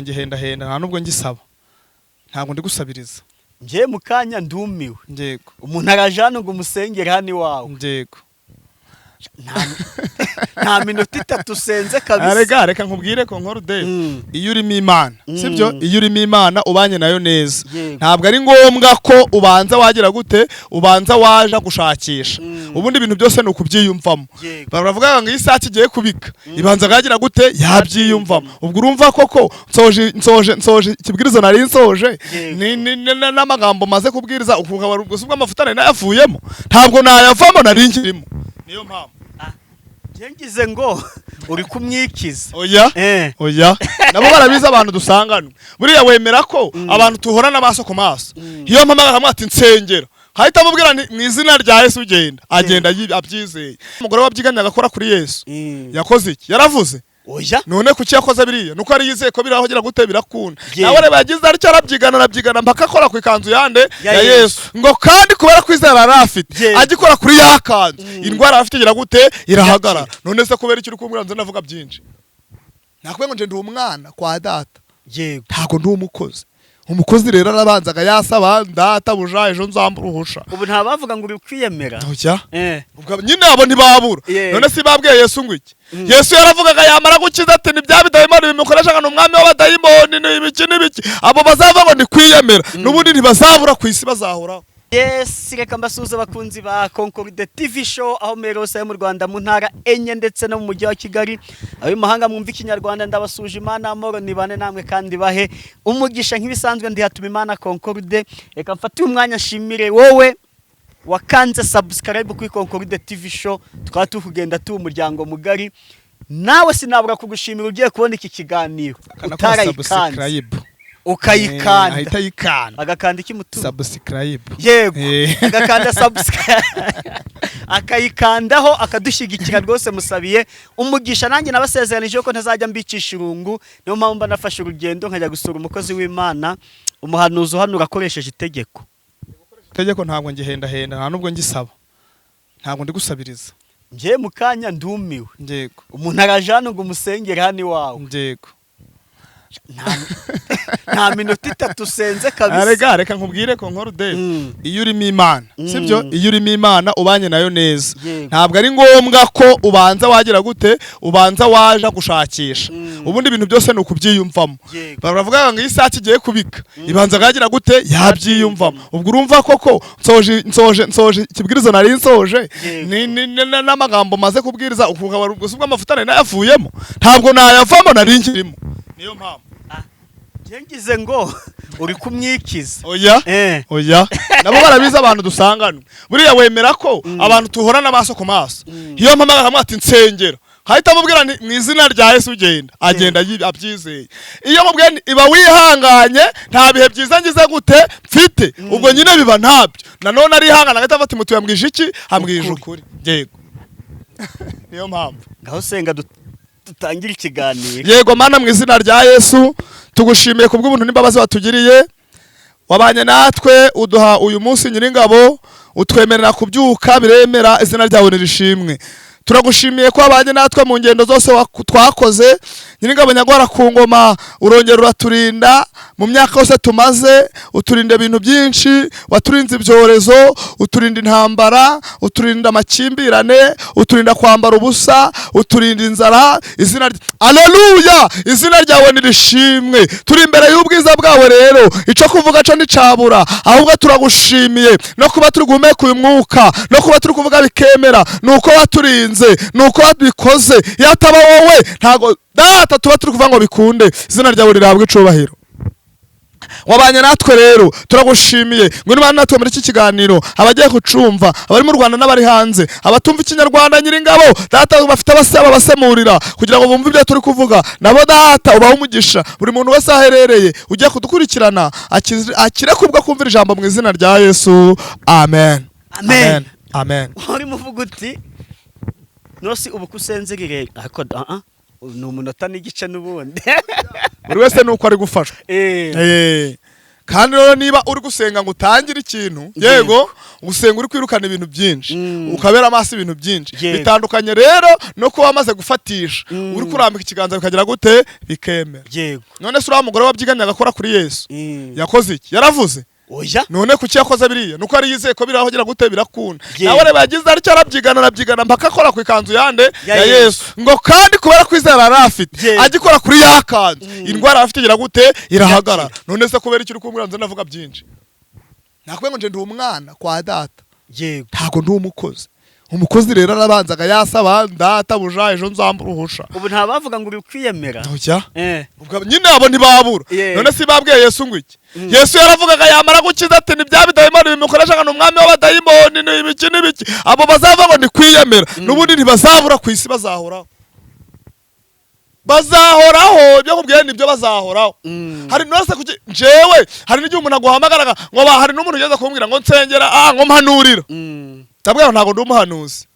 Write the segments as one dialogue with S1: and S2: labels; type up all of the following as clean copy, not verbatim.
S1: Ngihendahenda, nta nubwo ngisaba, ntabwo ndi gusabiriza.
S2: Njye mu kanya ndumiwe.
S1: Yego.
S2: Umuntu araje hano ngo umusengere hano iwawe.
S1: Yego.
S2: Nta minota 3 usenze kabisa.
S1: Rega reka nkubwire ko nkora iyo urimo Imana, sibyo? Iyo urimo Imana ubanye nayo neza, ntabwo ari ngombwa ko ubanza wagira gute, ubanza waja gushakisha. Ubundi ibintu byose ni ukubyiyumvamo. Baravuga ngo iyo isake igiye kubika, ibanza kagira gute? Yabyiyumvamo. Ubwo urumva koko nsoje, nsoje, nsoje ikibwirizo nari nsoje n'amagambo maze kubwiriza, ukaba ubwo amavuta nari nayavuyemo, ntabwo nayavamo nari nkirimo, niyo mpamvu.
S2: Njye ngize ngo uri kumwikiza.
S1: Oya. Oya, nabo barabizi abantu dusanganwe. Buriya wemera ko abantu tuhorana amaso ku maso, iyo mpamagara akamubwira ati nsengera, nkahita amubwira nti mu izina rya Yesu ugenda, agenda abyizeye. Umugore wabyiganye agakora kuri Yesu, yakoze iki? Yaravuze?
S2: Oya.
S1: None kuki yakoze biriya? Nuko yari yizeye ko biraho gira gute? Birakunda.
S2: Yego.
S1: Nawe reba, yagize atyo arabyigana, arabyigana mpaka akora ku ikanzu yande?
S2: Ya
S1: Ya
S2: Yesu.
S1: Yesu. Ngo kandi kubera kwizera yari afite, agikora kuri ya kanzu, indwara afite igira gute? Irahagarara. None se kubera icyo uri kumbwira nze ndavuga byinshi? Nakubwiye ngo nje ndi umwana kwa data. Ntabwo ndi umukozi. Umukozi rero arabanzaga yasaba data buja, ejo nzambura uruhusha.
S2: Ubu nta bavuga ngo uri kwiyemera.
S1: Oya. Ubwo nyine abo ntibabura. None si babwiye Yesu ngo iki? Yesu yaravugaga, yamara gukiza ati ni bya bidayimoni bimukoresha, ni umwami w'abadayimoni, ni ibiki n'ibiki. Abo bazava ngo ni kwiyemera, n'ubundi ntibazabura ku isi, bazahoraho.
S2: Yes, reka mbasuhuze abakunzi ba Concorde TV Show aho muri hose yo mu Rwanda, mu ntara enye ndetse no mu mujyi wa Kigali. Ab'imahanga mwumva Ikinyarwanda, ndabasuje. Imana amahoro nibane namwe kandi bahe umugisha. Nk'ibisanzwe ndi hatuma Imana Concorde. Reka mfate uyu mwanya nshimire wowe wakanze subscribe kuri Concorde TV Show, tukaba turi kugenda tuba umuryango mugari. Nawe sinabura kugushimira ugiye kubona iki kiganiro utarayikanze,
S1: subscribe
S2: ukayikanda.
S1: Ahita ayikanda.
S2: Agakanda iki mutuzo?
S1: Subscribe.
S2: Yego. Agakanda subscribe, akayikandaho, akadushyigikira rwose. Musabiye umugisha. Nanjye nabasezeranije ko ntazajya mbicisha irungu, niyo mpamvu mba nafashe urugendo nkajya gusura umukozi w'Imana, umuhanuzi uhanura akoresheje itegeko.
S1: Itegeko, ntabwo ngihendahenda, nta nubwo ngisaba, ntabwo ndi gusabiriza.
S2: Njye mu kanya ndumiwe.
S1: Yego.
S2: Umuntu araje hano ngo umusengere hano iwawe.
S1: Yego.
S2: Nta minota 3 usenze kabisa.
S1: Rega reka nkubwire ko nkora iyo urimo Imana, sibyo? Iyo urimo Imana ubanye nayo neza, ntabwo ari ngombwa ko ubanza wagira gute, ubanza waja gushakisha. Ubundi ibintu byose ni ukubyiyumvamo. Baravuga ngo iyo isake igiye kubika, ibanza kagira gute? Yabyiyumvamo. Ubwo urumva koko nsoje, nsoje, nsoje ikibwirizo nari nsoje n'amagambo maze kubwiriza, ukaba ubwo amavuta nari nayavuyemo, ntabwo nayavamo nari nkirimo, niyo mpamvu.
S2: Njye ngize ngo uri kumwikiza.
S1: Oya. Oya, nabo barabizi abantu dusanganwe. Buriya wemera ko abantu tuhorana amaso ku maso, iyo mpamagara akamubwira ati nsengera, nkahita amubwira nti mu izina rya Yesu ugenda, agenda abyizeye. Iyo mubwiye nti iba wihanganye, nta bihe byiza ngize gute mfite, ubwo nyine biba ntabyo. Nanone arihangana, agahita afata mutu yambwije iki? Ambwije ukuri. Yego, niyo mpamvu.
S2: Ngaho senga dutangire ikiganiro.
S1: Yego. Mana, mu izina rya Yesu, tugushimiye kubw'ubuntu n'imbabazi watugiriye. Wabanye natwe, uduha uyu munsi Nyiringabo, utwemerera kubyuka biremera. Izina ryawe nirishimwe. Turagushimiye ko wabanye natwe mu ngendo zose twakoze Nyiringabo nyagora ku ngoma. Urongera uraturinda mu myaka yose tumaze, uturinda ibintu byinshi. Waturinze ibyorezo, uturinda intambara, uturinda amakimbirane, uturinda kwambara ubusa, uturinda inzara. Izina aleluya, izina ryawe nirishimwe. Turi imbere y'ubwiza bwawe rero, icyo kuvuga cyo nticabura, ahubwo turagushimiye no kuba turi guhumeka uyu mwuka, no kuba turi kuvuga bikemera, ni uko waturinze, ni uko wabikoze. Iyo ataba wowe, ntago data tuba turi kuvuga ngo bikunde. Izina ryawe rihabwe icubahiro. Wabanye natwe rero, turagushimiye. Ngo niba natwe muri iki kiganiro, abagiye kucumva, abari mu Rwanda n'abari hanze, abatumva Ikinyarwanda, Nyiringabo data, bafite abasaba basemurira kugira ngo bumve ibyo turi kuvuga, nabo data ubahe umugisha. Buri muntu wese aho aherereye ugiye kudukurikirana akire kubwo kumvira ijambo, mu izina rya Yesu, amen.
S2: Amen.
S1: Amen.
S2: Urimo uvuga uti nosi ubu ko usenzerire, ariko ni umunota n'igice n'ubundi.
S1: Buri wese nuko ari gufashwa. Kandi rero niba uri gusenga ngo utangire ikintu, yego, usenga uri kwirukana ibintu byinshi, ukabera amaso ibintu byinshi bitandukanye. Rero no kuba wamaze gufatisha, uri kurambika ikiganza bikagira gute? Bikemera. None se uriya mugore wabyiganye agakora kuri Yesu, yakoze iki? Yaravuze?
S2: Oya.
S1: None kuki yakoze biriya? Nuko yari yizeye ko biriya agira gute? Birakunda.
S2: Yego.
S1: Nawe reba, yagize atyo arabyigana, arabyigana mpaka akora ku ikanzu yande?
S2: Ya
S1: Ya
S2: Yesu.
S1: Yesu. Ngo kandi kubera kwizera yari afite, agikora kuri ya kanzu, indwara afite igira gute? Irahagarara. None se kubera icyo uri kumbwira nze ndavuga byinshi? Nakubwiye ngo nje ndi umwana kwa data. Ntabwo ndi umukozi. Umukozi rero arabanzaga yasaba data buja, ejo nzambura uruhusha.
S2: Ubu nta bavuga ngo uri kwiyemera.
S1: Oya. Ubwo nyine abo ntibabura. None si babwiye Yesu ngo iki? Yesu yaravugaga, yamara gukiza ati ni bya bidayimoni bimukoresha, ngo ni umwami w'abadayimoni, ni ibiki n'ibiki. Abo bazava ngo ni kwiyemera, n'ubundi ntibazabura ku isi, bazahoraho, bazahoraho. Ibyo nkubwiye nibyo, bazahoraho. Hari nose kuki njyewe, hari n'igihe umuntu aguhamagaraga ngo hari n'umuntu ugeze kumbwira ngo nsengera, ngo mpanurira. Ndabwira ngo ntabwo ndi umuhanuzi.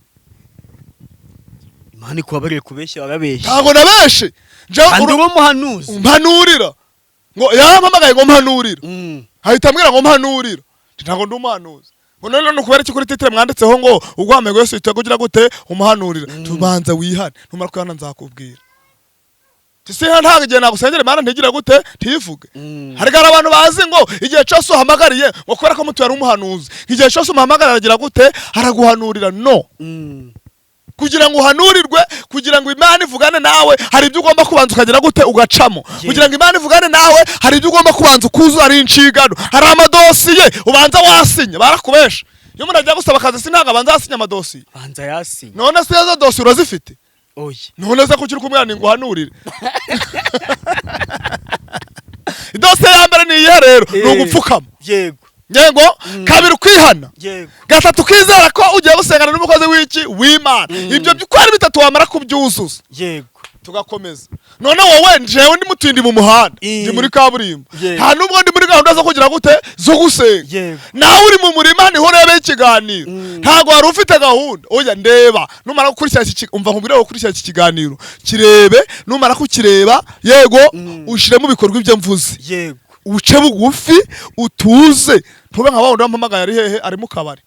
S2: Imana ikubabarire, kubeshya warabeshya.
S1: Ntabwo nabeshe njyewe.
S2: Kandi uri umuhanuzi.
S1: Mpanurira, ngo yarampamagaye ngo mpanurira, ahita ambwira ngo mpanurira. Nti ntabwo ndi umuhanuzi. Ngo none ni ukubera iki kuri titre mwanditseho ngo ugwamego Yesu yitwa kugira gute? Umuhanurira. Tubanza wihane, numara kwihana nzakubwira. Tisi ntabwo igihe nagusengera Imana ntigira gute? Ntivuge. Hari abantu bazi ngo igihe cyose uhamagariye, ngo kubera ko mutu yari umuhanuzi, igihe cyose umuhamagara aragira gute? Araguhanurira. No kugira ngo uhanurirwe, kugira ngo Imana ivugane nawe, hari ibyo ugomba kubanza ukagira gute? Ugacamo. Kugira ngo Imana ivugane nawe, hari ibyo ugomba kubanza ukuzuza, hari inshingano, hari amadosiye ubanza wasinya. Barakubesha. Iyo umuntu agiye gusaba akazi, si ntabwo abanza yasinya amadosiye?
S2: Banza yasinye.
S1: None se izo dosiye urazifite?
S2: Oya.
S1: None se kuki uri kumwana ngo uhanurire? Idosiye ya mbere ni iyihe rero? Ni ugupfukama. Yego. Kabiri, ukwihana. Gatatu, ukizera ko ugiye gusengana n'umukozi w'iki? W'Imana. Ibyo uko ari bitatu wamara kubyuzuza, tugakomeza. None wowe, njewe ndi mutindi mu muhanda, ndi muri kaburimbo, nta nubwo ndi muri gahunda zo kugira gute? Zo gusenga. Nawe uri mu murima, niho urebeye ikiganiro, ntabwo wari ufite gahunda. Oya, ndeba, numara gukurikira iki umva nkubwire, gukurikira iki kiganiro, kirebe. Numara kukireba, yego, ushyire mu bikorwa ibyo mvuze. Uce bugufi, utuze, ntube nka wa wundi wampamagaye ari hehe? Ari mu kabari.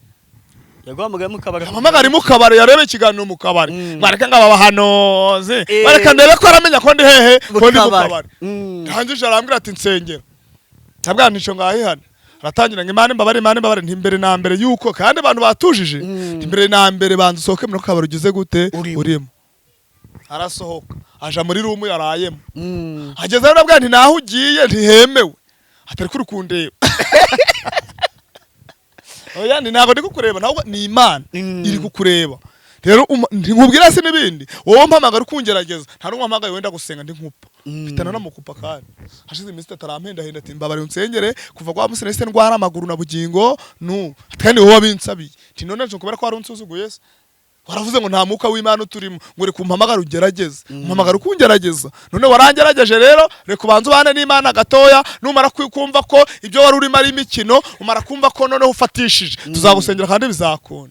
S2: Yaguhamagaye mu kabari?
S1: Yampamagaye ari mu kabari, yarebe ikiganiro mu kabari. Mwareka ngo aba bahanuzi, bareka ndebe ko aramenya ko ndi hehe,
S2: Mu
S1: ko ndi mu
S2: kabari.
S1: kabari. Ndangije arambwira ati nsengera. Ndabwira nti ngaho ihane. Aratangira ngo Imana imbabare, Imana imbabare. Nti mbere na mbere yuko kandi abantu batujije, nti mbere na mbere banza usohoke muri kabari ugize gute?
S2: Urimo.
S1: Urimo. Arasohoka aja muri room yarayemo. Ageze rero, ndabwira nti naho ugiye ntihemewe. Atari kuri kundeba. Oya, ni ntabwo ndi kukureba, ntabwo ni Imana iri kukureba. Rero nkubwira si n'ibindi, wowe mpamagara ukungerageza, nta n'umwe mpamagaye wenda gusenga ndi nkupa. Mpita namukupa. Kandi hashize iminsi 3 arampendahenda ati mbabare unsengere, kuva kwa musi nahise ndwara amaguru na bugingo nu, kandi wowe wabinsabiye. Nti none nje kubera ko wari unsuzuguye se, waravuze ngo nta mwuka w'Imana uturimo, ngo reka umpamagare ugerageze, umpamagara ukungerageza. None warangerageje. Rero reka ubanze ubane n'Imana gatoya. Numara kumva ko ibyo wari urimo ari imikino, umara kumva ko noneho ufatishije, tuzagusengera kandi bizakunda.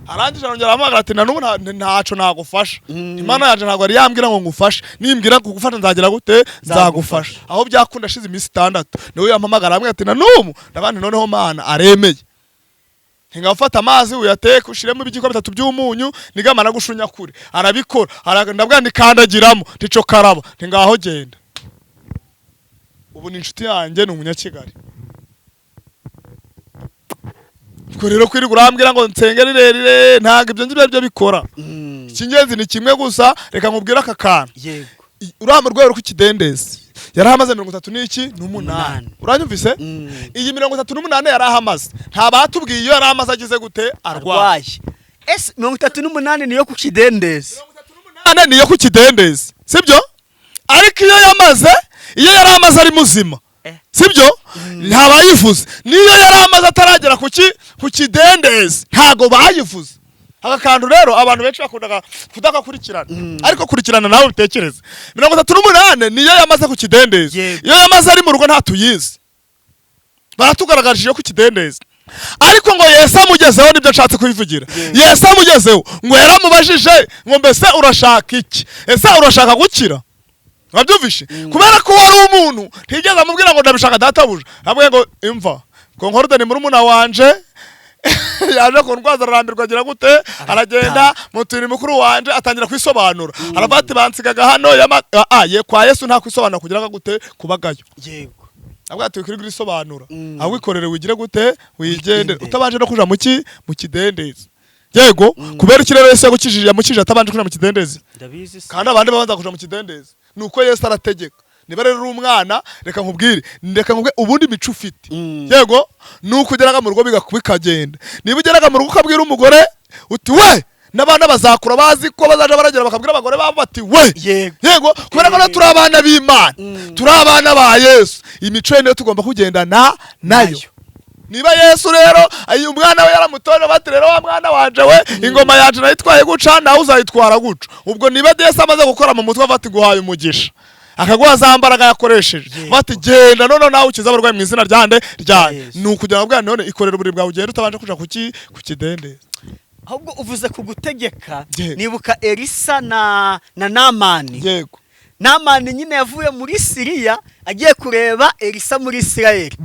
S1: Arangije arongera arahamagara ati na n'ubu ntaco nagufasha. Imana yaje ntabwo yari yambwira ngo ngufashe. Nimbwira kugufasha nzagira gute? Nzagufasha. Aho byakunda, ashize iminsi 6 niwe yampamagara hamwe ati na n'ubu ndabandi. Noneho Mana aremeye, ntingafata amazi uyateke, ushiremo ibijiko bitatu by'umunyu, nigamara gushunya kure. Arabikora. Ndabwira ndikandagiramo, ntico karaba, ntingaho genda. Ubu ni inshuti yanjye, ni umunyakigali. Ubwo rero kwirirwa urambwira ngo nsenge rirerire, ntabwo ibyo ngibyo aribyo bikora. Icy'ingenzi ni kimwe gusa. Reka nkubwire aka kantu. Uriya mu rwego rw'ikidendezi yari ahamaze 30 n'iki? N'umunani.
S2: Umunani.
S1: Uranyumvise? Iyi 38 yari ahamaze, nta batubwiye iyo yari ahamaze agize gute? Arwaye.
S2: Arwaye. Ese 38 niyo ku kidendezi?
S1: 38 niyo ku kidendezi, sibyo? Ariko iyo yamaze, iyo yari amaze ari muzima, sibyo? Ntabayivuze. Niyo yari amaze ataragera ku kidendezi, ntago bayivuze. Aka kantu rero abantu benshi bakundaga kudagakurikirana, ariko kurikirana nawe ubitekereze. 38 niyo yamaze ku kidendezi. Iyo yamaze ari mu rugo ntatuyizi, baratugaragarije iyo ku kidendezi. Ariko ngo Yesu amugezeho, nibyo nshatse kubivugira. Yesu amugezeho ngo yaramubajije ngo mbese urashaka iki? Ese urashaka gukira? Wabyumvishe? Kubera ko wari umuntu, ntigeze amubwira ngo ndabishaka databuja. Amubwiye ngo imva Concorde ni murumuna wanje, yaje kundwaza, ararambirwa, agira gute, aragenda, muturi mukuru wanje, atangira kwisobanura. Aravuga ati bansigaga hano ye kwa Yesu nta kwisobanura kugira ngo gute kubagayo. Avuga ati wikwiriye urisobanura, ahubwo ikorere, wigire gute, wigendere,
S2: Wigendere.
S1: utabanje no kuja mu kidendezi. Yego. Kubera iki rero Yesu yagukijije, yamukijije atabanje kuja mu kidendezi?
S2: Ndabizi se.
S1: Kandi abandi babanza kuja mu kidendezi. Nuko Yesu arategeka. Niba rero uri umwana, reka nkubwire ubundi mico ufite. Yego, nuko ugeraga mu rugo bikagenda. Niba ugeraga mu rugo ukabwira umugore uti we, n'abana bazakura bazi ko bazaja baragera bakabwira abagore babo bati we. Yego, kubera ko natwe turi abana b'Imana, turi abana ba Yesu, imico ye niyo tugomba kugendana nayo.
S2: Nayo.
S1: Niba Yesu rero ayi umwana we yaramutoje, bati rero wa mwana wanje we, ingoma yanje nayitwaye guca, nawe uzayitwara guca. Ubwo niba Yesu amaze gukora mu mutwe, bati guhaye umugisha, akaguha za mbaraga yakoresheje, bati genda none nawe ukize abarwayi mu izina ryande? Ryayo.
S2: Yesu.
S1: Ni ukugira ngo bwa none ikorera uburiri bwawe, ugende utabanje kuja ku kidendezi.
S2: Ahubwo uvuze ku gutegeka, nibuka Elisa na Namani. Namani nyine yavuye muri Siriya agiye kureba Elisa muri Isirayeli.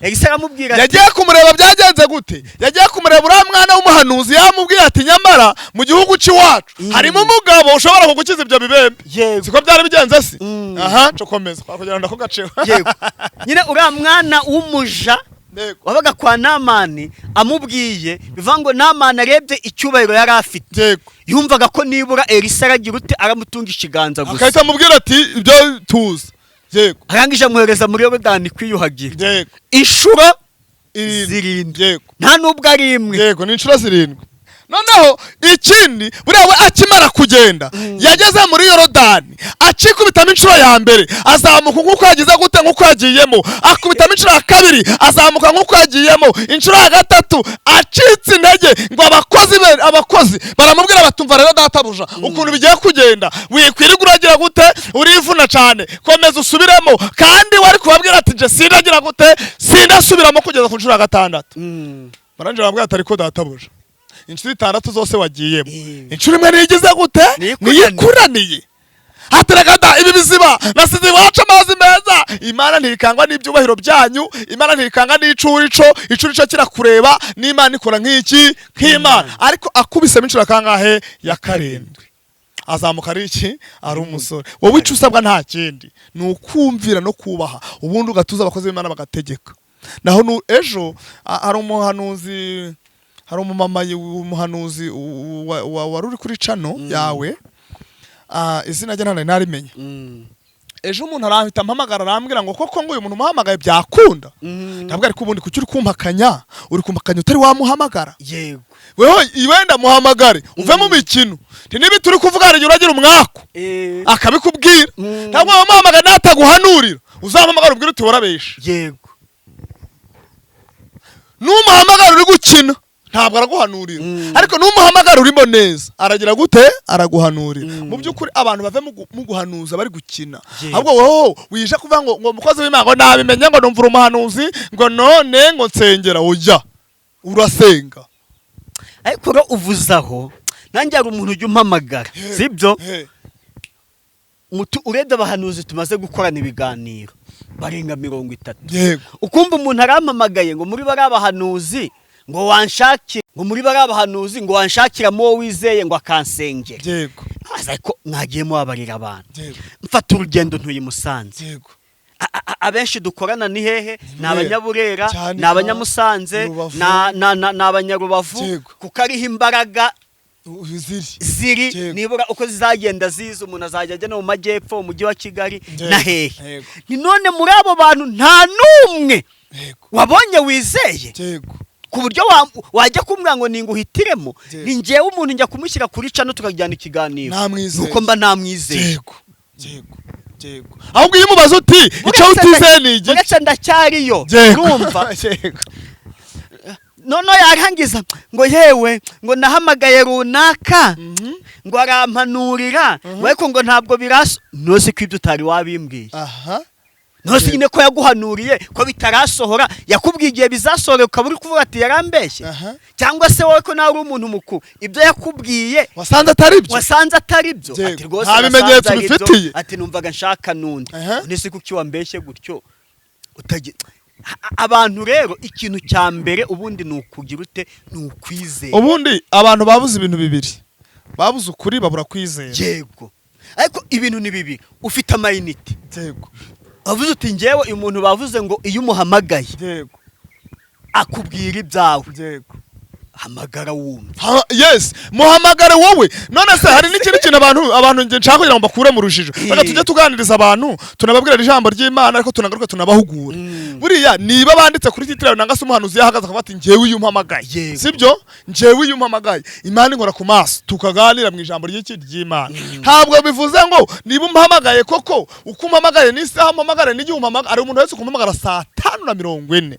S2: Elisa aramubwira ati
S1: Yagiye kumureba, byagenze gute? Yagiye kumureba, uriya mwana w'umuhanuzi yamubwiye ati nyamara mu gihugu cy'iwacu harimo umugabo ushobora kugukiza ibyo bibembe. Siko byari bigenze si? Aha cokomeza kugira ngo ndako gaceho.
S2: Yego, nyine uriya mwana w'umuja wabaga kwa Namani amubwiye, bivuga ngo Namani arebye icyubahiro yari afite, yumvaga ko nibura Elisa aragira ute, aramutunga ikiganza gusa,
S1: akahita amubwira ati ibyo tuzi. Yego.
S2: Arangije amwohereza muri Yorodani kwiyuhagira inshuro
S1: 7.
S2: 7. Nta nubwo ari imwe.
S1: Yego, ni inshuro 7. Noneho ikindi, buriya we akimara kugenda yageze muri Yorodani, akikubitamo inshuro ya mbere, azamuka nk'uko yagize gute, nk'uko yagiyemo. Akubitamo inshuro ya kabiri, azamuka nk'uko yagiyemo. Inshuro ya gatatu acitse intege, ngo abakozi be, abakozi baramubwira batumva rero databuja, ukuntu bigiye kugenda, wikwirirwa uragira gute, urivuna cyane, komeza usubiremo. Kandi wari kubabwira ati nje sindagira gute, sindasubiramo kugeza ku nshuro ya gatandatu. Barangije baramubwira ati ariko databuja, inshuro 6 zose wagiyemo, inshuro imwe niyigize gute?
S2: Niyikunaniye.
S1: Niyikunaniye. Hatereka da, ibi biziba nasize iwacu amazi meza. Imana ntikangwa n'ibyubahiro byanyu, Imana ntikanga n'icurico, icurico kirakureba. N'Imana ikora nk'iki, nk'Imana. Ariko akubisemo inshuro kangahe? Ya karindwi, azamuka ari iki? Ari umusore. Wowe icyo usabwa nta kindi, ni ukumvira no kubaha, ubundi ugatuza abakozi b'Imana bagategeka. Naho ejo hari umuhanuzi, hari umumama umuhanuzi wari uri kuri channel yawe, izina rye nta narimenya. Ejo umuntu arahita ampamagara, arambwira ngo koko ngo uyu muntu umuhamagaye byakunda? Ntabwo, ariko ubundi kuki uri kumpakanya, uri kumpakanya utari wamuhamagara? Weho wenda muhamagare uve mu mikino. Nti niba turi kuvuga, hari igihe uragira umwaku akabikubwira. Ntabwo wamuhamagara nataguhanurira, uzamuhamagara ubwire uti warabeshe. Numuhamagara uri gukina, ntabwo araguhanurira. Ariko numuhamagara urimo neza, aragira gute? Araguhanurira. Mu by'ukuri abantu bave mu guhanuza bari gukina. Ahubwo wowe wije kuvuga ngo umukozi w'Imana, ngo nabimenye, ngo numvura umuhanuzi, ngo none ngo nsengera, ujya urasenga.
S2: Ariko rero uvuze aho, nanjye hari umuntu ujya umpamagara, sibyo? Urebye abahanuzi tumaze gukorana ibiganiro barenga 30. Ukumva umuntu arampamagaye ngo muri bariya bahanuzi ngo wanshakire, ngo muri bariya bahanuzi ngo wanshakiramo uwo wizeye ngo akansengera. Abaza ariko mwagiye mubabarira abantu. Mfata urugendo ntuye i Musanze. Abenshi dukorana ni hehe? Ni Abanyaburera,
S1: Cyanika,
S2: ni Abanyamusanze,
S1: Rubavu.
S2: ni Abanyarubavu, kuko ariho imbaraga
S1: ziri.
S2: Ziri. Nibura uko zizagenda ziza, umuntu azajya ajya no mu majyepfo, mu mujyi wa Kigali na hehe. Ni none muri abo bantu nta n'umwe wabonye wizeye ku buryo wajya kumbwira ngo ninguhitiremo? Ni njyewe umuntu njya kumushyira kuri channel tukajyana ikiganiro,
S1: Namwizeye.
S2: nuko mba namwizeye.
S1: Yego, ahubwo iyo umubaza uti icyo utizeye ni igiki?
S2: Uretse ndacyariyo. Urumva?
S1: Yego.
S2: None yarangiza ngo yewe, ngo nahamagaye runaka, ngo arampanurira, ngo ariko ngo ntabwo biraso ntuzi ko ibyo utari wabimbwiye.
S1: Aha.
S2: None nyine ko yaguhanuriye ko bitarasohora, yakubwiye igihe bizasohora, ukaba uri kuvuga ati yarambeshye? Cyangwa se wowe ko nawe uri umuntu mukuru, ibyo yakubwiye
S1: wasanze atari byo?
S2: Wasanze atari byo?
S1: Yego.
S2: Ati rwose
S1: Nta
S2: nasanze
S1: bimenyetso
S2: ari byo.
S1: bifitiye.
S2: Ati numvaga nshaka n'undi. None se kuki wambeshye gutyo? Abantu rero, ikintu cya mbere ubundi ni ukugira ute? Ni ukwizera.
S1: Ubundi abantu babuze ibintu bibiri: babuze ukuri, babura kwizera.
S2: Yego, ariko ibintu ni bibiri. Ufite amayinite, wavuze uti ngewe uyu muntu bavuze ngo iyo umuhamagaye akubwira ibyawe. Hamagara wumva.
S1: Yes, muhamagare wowe. None se hari n'ikindi kintu abantu nge nshaka kugira ngo mbakure mu rujijo. Reka tujye tuganiriza abantu, tunababwira ijambo ry'Imana, ariko tunagaruka tunabahugura. Buriya niba banditse kuri titre nanga se umuhanuzi yahagaze akavuga ati njyewe iyo umpamagaye, sibyo, njyewe iyo umpamagaye Imana inkora ku maso, tukaganira mu ijambo ry'iki ry'Imana, ntabwo bivuze ngo niba umpamagaye koko uko umpamagaye n'isaha umpamagare n'igihe umpamagaye. Hari umuntu wese kumpamagara saa 5:40.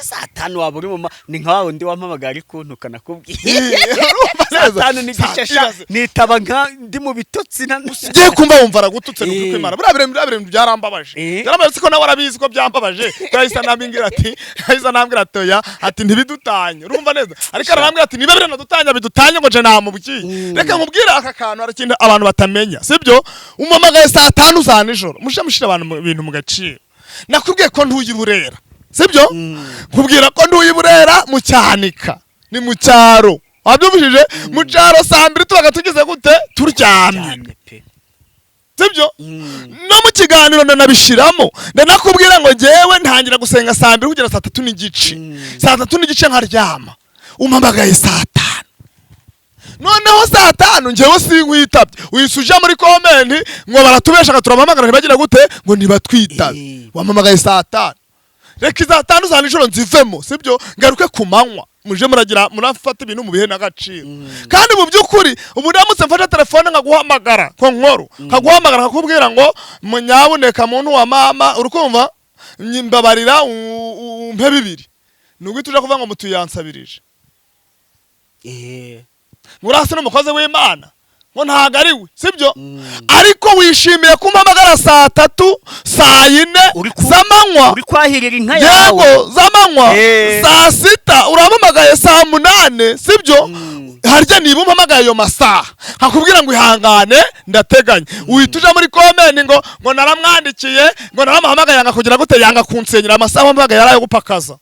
S2: Saa 5 waba uri mu ni nka wa wundi wampamagara ari kuntuka, nakubwiye.
S1: Urumva
S2: Saa
S1: neza?
S2: 5:30 sha,
S1: Ibaze.
S2: nitaba nka ndi mu bitotsi na
S1: Ugiye kumva wumva aragututse. Ni ukuri kw'Imana, buriya bintu byarambabaje. Byarambabaje ko nawe arabizi ko byambabaje. Yahise anambwira ati oya, ati ntibidutanye. Urumva neza? Ariko arambwira ati niba biranadutanya bidutanye, ngo je namubwiye. Reka nkubwire aka kantu, hari ikintu abantu batamenya, sibyo? Umpamagaye saa 5 za nijoro, muje mushyira abantu mu bintu mu gaciro. Nakubwiye ko ntuye i Burera, sibyo? Nkubwira ko ntuye i Burera mu Cyanika, ni mu cyaro. Wabyumvishije? Mu cyaro saa 2 tubaga tugeze gute? Turyamye.
S2: Cyane pe.
S1: Sibyo? No mu kiganiro ndanabishiramo, ndanakubwira ngo njyewe ntangira gusenga saa 2 kugera saa 3:30. Saa 3:30 nkaryama. Umpamagaye saa 5, noneho saa 5 njyewe sinkwitabye, uhise uja muri comment ngo baratubeshaga, turabahamagara ntibagira gute, ngo ntibatwitabe. Wampamagaye saa 5, reka iza 5 za nijoro nzivemo, sibyo, ngaruke ku manywa. Muje muragira murafata ibintu mu bihe n'agaciro. Kandi mu by'ukuri ubu ndamutse mfashe telefone nkaguhamagara ko nkoro nkaguhamagara nkakubwira ngo munyabuneka muntu wa mama, urukumva, mbabarira umpe bibiri, ni uguhita uja kuvuga ngo mutuyansabirije, ngo urase n'umukozi w'Imana, ngo ntago ari we, sibyo? Ariko wishimiye kumpamagara saa 3, saa 4 z'amanywa.
S2: Uri kwahirira inka yawe.
S1: Yego, z'amanywa. Saa 6 urampamagaye, saa 8, sibyo? Harya niba umpamagaye ayo masaha nkakubwira ngo ihangane ndateganya, uhita uja muri comment ngo naramwandikiye, ngo naramuhamagaye yanga kugira gute, yanga kunsenyera. Amasaha wampamagaye yari ayo gupakaza.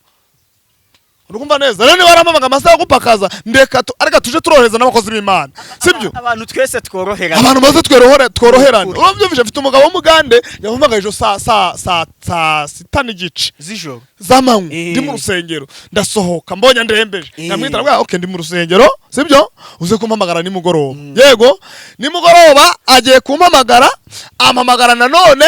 S1: Urumva neza? Rero niba warampamagaye amasaha yo gupakaza, ndeka ariko tuje turorohereza n'abakozi b'Imana, sibyo?
S2: Abantu twese tworoherana.
S1: Abantu maze tworoherane.
S2: Ukuri.
S1: Urabyumvise? Mfite umugabo w'umugande yampamagaye ejo saa 6:30
S2: z'ijoro.
S1: z'amanywa. Ndi mu rusengero, ndasohoka mbonye ndembeje, ndamwita, ndavuga okay, ndi mu rusengero, sibyo, uze kumpamagara nimugoroba. Yego, nimugoroba agiye kumpamagara, ampamagara nanone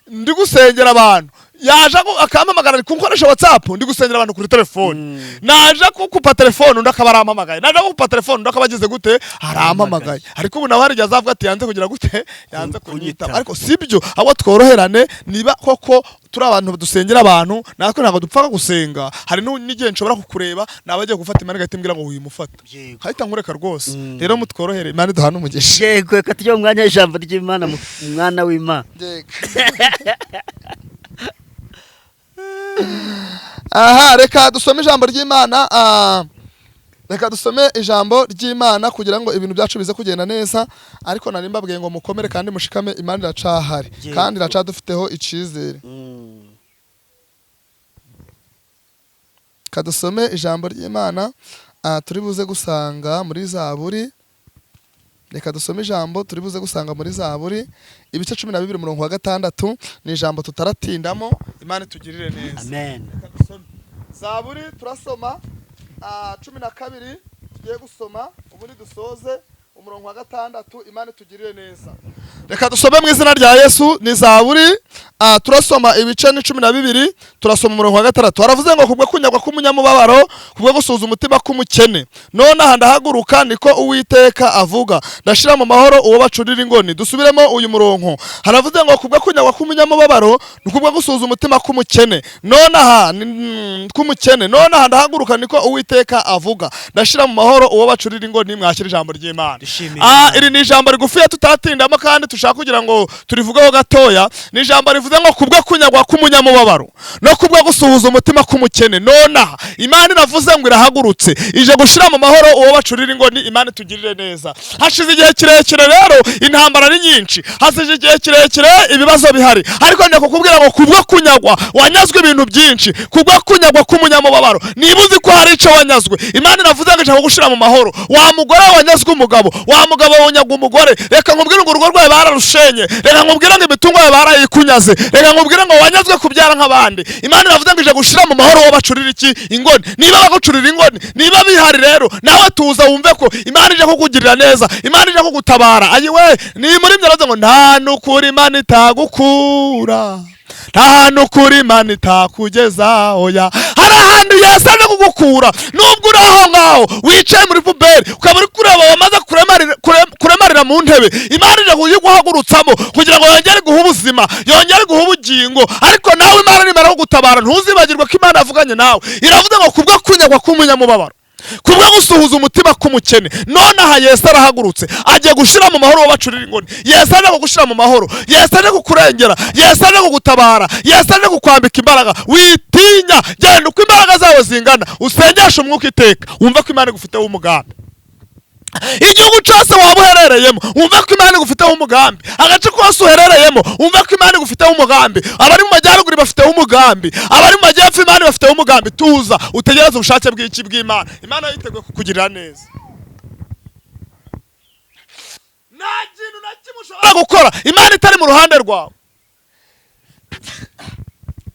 S1: ndi gusengera abantu. Yaje akampamagara ari kunkoresha WhatsApp, ndi gusengera abantu kuri telefone. Naje kukupa telefone undi akaba arampamagaye, naje kukupa telefone undi akaba agize gute, arampamagaye. Ariko ubu nawe hari igihe azavuga ati yanze kugira gute, yanze kunyitaba.
S2: Kunyitaba.
S1: Ariko sibyo, ahubwo tworoherane. Niba koko turi abantu dusengera abantu, natwe ntabwo dupfa gusenga. Hari n'igihe nshobora kukureba, naba agiye gufata Imana igahita imbwira ngo wimufata, hahita nkureka rwose. Rero mutworohere, Imana iduhane umugisha.
S2: Yego, reka tujye mu mwanya w'ijambo ry'Imana, mu mwana w'Imana.
S1: Aha reka dusome ijambo ry'Imana, reka dusome ijambo ry'Imana kugira ngo ibintu byacu bize kugenda neza. Ariko nari mbabwiye ngo mukomere kandi mushikame, Imana iracahari. Kandi iracadufiteho icizere. Reka dusome ijambo ry'Imana, turi buze gusanga muri Zaburi. Reka dusome ijambo turi buze gusanga muri Zaburi ibice 12 umurongo wa 6. Ni ijambo tutaratindamo. Imana itugirire neza.
S2: Amen.
S1: Reka dusome Zaburi, turasoma 12 tugiye gusoma, ubundi dusoze umurongo wa 6. Imana itugirire neza. Reka dusome mu izina rya Yesu. Ni Zaburi, turasoma ibice ni 12, turasoma umurongo wa 6. Haravuze ngo kubwo kunyagwa k'umunyamubabaro, kubwo gusuza umutima k'umukene, none aha ndahaguruka, niko Uwiteka avuga, ndashira mu mahoro uwo bacurira ingoni. Dusubiremo uyu murongo. Haravuze ngo kubwo kunyagwa k'umunyamubabaro, ni kubwo gusuza umutima k'umukene, none aha k'umukene, none aha ndahaguruka, niko Uwiteka avuga, ndashira mu mahoro uwo bacurira ingoni. Mwakira ijambo ry'Imana.
S2: Dushimire Imana.
S1: Iri ni ijambo rigufiya tutatindamo kandi. tushaka kugira ngo turivugeho gatoya, ni ijambo rivuze ngo kubwo kunyagwa k'umunyamubabaro no kubwo gusuhuza umutima k'umukene, nonaha Imana iravuze ngo irahagurutse, ije gushira mu mahoro uwo bacurira ingoni. Imana itugirire neza. Hashize igihe kirekire rero intambara ari nyinshi, hashize igihe kirekire ibibazo bihari, ariko njya kukubwira ngo kubwo kunyagwa, wanyazwe ibintu byinshi, kubwo kunyagwa k'umunyamubabaro, niba uzi ko hari icyo wanyazwe, Imana iravuze ngo ishaka kugushira mu mahoro. Wa mugore wanyazwe umugabo, wa mugabo wanyagwa umugore, reka nkubwire ngo urugo rwawe bararushenye, reka nkubwire ngo imitungo yawe barayikunyaze, reka nkubwire ngo wanyazwe kubyara nk'abandi. Imana iravuze ngo ije gushira mu mahoro uwo bacurira iki? Ingoni. Niba bagucurira ingoni, niba bihari rero, nawe tuza wumve ko Imana ije kukugirira neza, Imana ije kugutabara. Ayiwe, ni muri ibyo ngo nta nukuri Imana itagukura, nta nukuri Imana itakugeza. Oya, hari ahantu Yesu aje kugukura. Nubwo uri aho ngaho wicaye muri poubelle, ukaba uri kureba wamaze kuremarira mu ntebe, Imana ije kuyiguhagurutsamo kugira ngo yongere guha ubuzima, yongere guha ubugingo. Ariko nawe Imana nimara kugutabara, ntuzibagirwe ko Imana yavuganye nawe. Iravuga ngo kubwo kunyagwa k'umunyamubabaro, kubwo gusuhuza umutima k'umukene, nonaha Yesu arahagurutse, agiye gushira mu mahoro wabacurira ingoni. Yesu aje kugushira mu mahoro, Yesu aje kukurengera, Yesu aje kugutabara, Yesu aje kukwambika imbaraga. Witinya, genda uko imbaraga zawe zingana, usengeshe umwuka iteka, wumve ko Imana igufiteho umugambi. Igihugu cyose waba uherereyemo, wumve ko Imana igufiteho umugambi. Agace kose uherereyemo, wumve ko Imana igufiteho umugambi. Abari mu majyaruguru bafiteho umugambi, abari mu majyepfo Imana ibafiteho umugambi. Tuza utegereze ubushake bw'iki? Bw'Imana. Imana yiteguye kukugirira neza. Nta kintu na kimwe ushobora gukora Imana itari mu ruhande rwawe.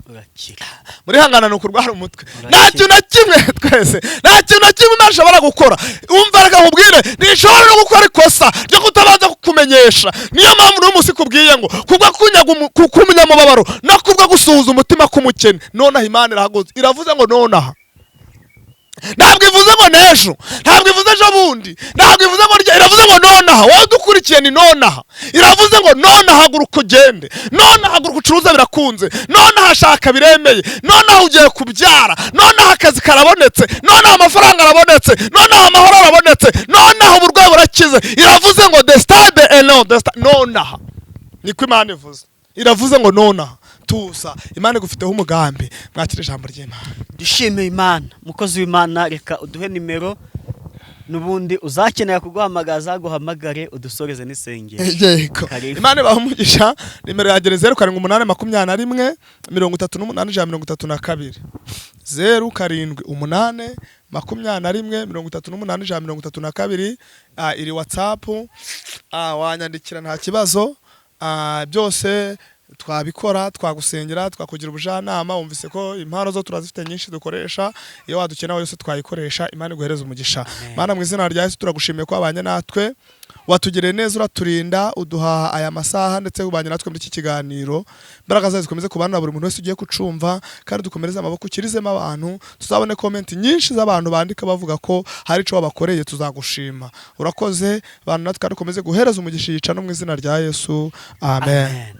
S2: Urakira.
S1: Muri hangana ni ukurwara umutwe. Nta kintu na kimwe, twese nta kintu na kimwe Imana ishobora gukora. Umva, reka nkubwire, ntishobora no gukora ikosa ryo kutabanza kukumenyesha. Niyo mpamvu n'uyu munsi ikubwiye ngo kubwo kunyaga k'umunyamubabaro no kubwo gusuhuza umutima k'umukene, nonaha Imana irahagurutse. Iravuze ngo nonaha. Ntabwo ivuze ngo n'ejo, ntabwo ivuze ejo bundi, ntabwo ivuze ngo iravuze ngo nonaha. Wowe udukurikiye, ni nonaha. Iravuze ngo nonaha haguruka ugende, nonaha haguruka ucuruza birakunze, nonaha shaka biremeye, nonaha ugiye kubyara, nonaha akazi karabonetse, nonaha amafaranga arabonetse, nonaha amahoro arabonetse, nonaha uburwayi burakize. Iravuze ngo the stade eno the nonaha. Niko Imana ivuze. Iravuze ngo nonaha. Tuza, Imana igufiteho umugambi. Mwakire ijambo ry'Imana.
S2: Dushimiye Imana. Mukozi w'Imana, reka uduhe nimero, n'ubundi uzakenera kuguhamagaza aguhamagare, udusoreze n'isengesho.
S1: Yego.
S2: Karibu.
S1: Imana ibaha umugisha. Nimero yanjye ni 078231 132, 078231 132. Iri WhatsApp, wanyandikira nta kibazo. Byose twabikora, twagusengera, twakugira ubujyanama. Wumvise ko impano zo turazifite nyinshi dukoresha. Iyo wadukenera yose twayikoresha. Imana iguhereze umugisha. Mana, mu izina rya Yesu, turagushimiye ko wabanye natwe, watugiriye neza, uraturinda, uduha aya masaha, ndetse ubanye natwe muri iki kiganiro. Imbaraga zawe zikomeze kubana na buri muntu wese ugiye kucumva, kandi dukomereze amaboko, ukirizemo abantu. Tuzabone comment nyinshi z'abantu bandika bavuga ko hari icyo wabakoreye, tuzagushima. Urakoze bantu natwe, kandi ukomeze guhereza umugisha yica no mu izina rya Yesu, amen.
S2: Amen.